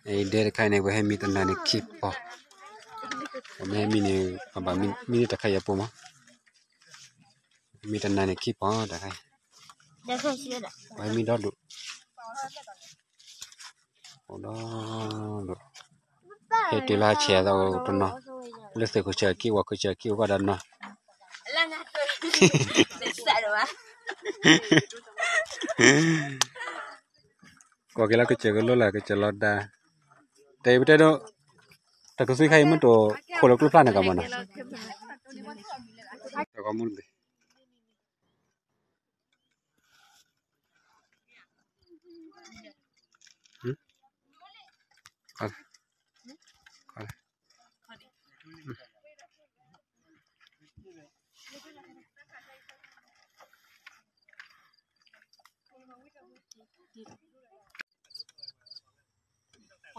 ဒဲတခါအံၤန့ၣ် ပဟဲမံတနၤန့ၣ်ခံပီၤ, ပမ့ၢ်ဟဲမံန့ၣ် ပဘၣ်မံန့ၢ်တခါအံၤအပူၤမး, မံတနၤန့ၣ်ခံပီၤတခါအံၤ, ပဟဲမံဒီဒူၣ်, အိၣ်ဒီဒူၣ်, ဟဲတုၤလၢဟးဆဲးအသးအိၣ်တနီၤ, လၢသုးခိၣ်ဆၢက့ၣ် ဝၤခိၣ်ဆၢက့ၣ်အိၣ်ဘၣ်ဒီးနီၤ ကိးက့ၤလၢကစၢၢ်ကလိလၢ် ကစၢၢ်လီၤဒါ, တဲပတဲဒိ, တကသွံခါအံၤမ့ၢ်တအိၣ်ခိၣ်လၢကျိဖျါန့ၣ်ကမၤနီၤ, တကမူတဘ့ၣ်, ပှၤ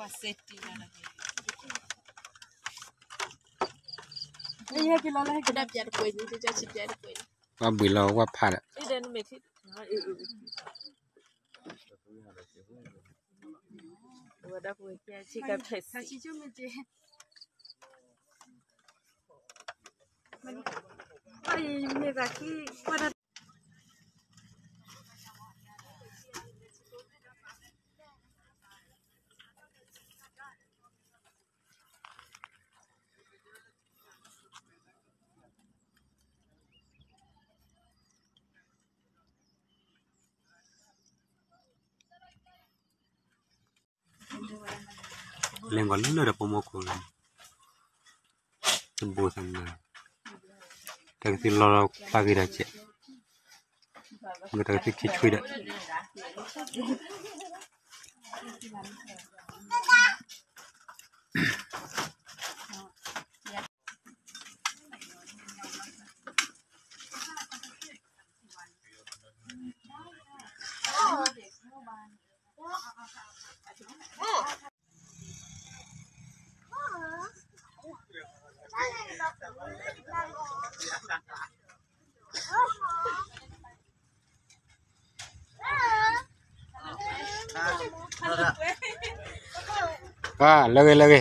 ဘှံးလီၤဝၣ်ဖးဒီး, လဲၤကွၢ်လၢဒီးပိာ်မုၣ်ခိၣ်လီၤ, တဘိသးနၤ, တၢ်ကသံၣ်လီၤဖျါဂ့ၤဒီးကဲး, တၢ်ကသံၣ်ခံဆွံဒီး လၢဂ့ၤလၢဂ့ၤ,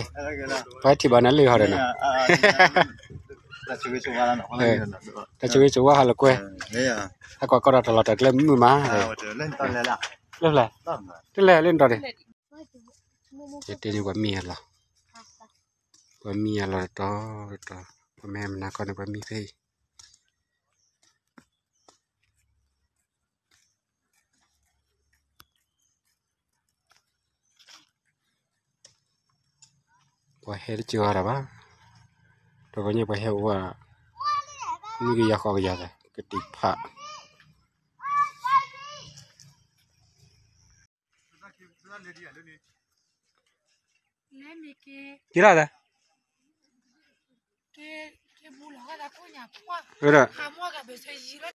ပှၤထံၣ်ဘၣ်နၤလၢဟီဒီးနီၤ, တၢ်ဆိၣ်ဂ့ၤဆိၣ်ဝါဟးလီၤကွဲ, ဟဲကွၢ်ကီဒီးတၢ်လီၢ်တၢ်ကျဲမုာ်မး, လၢဖျဲၣ်, တလဲၤလၢနတီၤဒံး, တ့န့ၣ်ပှၤမံယၤလီၤ, ပှၤမံယၤလီၤတတီၤတတီၤ, ပှၤမ့ၢ်ဟဲမနၤခီန့ၣ် ပှၤမံဖဲအံၤ ပှၤဟဲတကၢၤအီၤဒၣ်ဘၣ်, ဒီးပှၤညီပှၤဟဲအိၣ်ဝဲ, မုၢ်ကယၤဃီကယၤသး ကတံာ်ဖး, က့ၤလီၤသး, ဒီး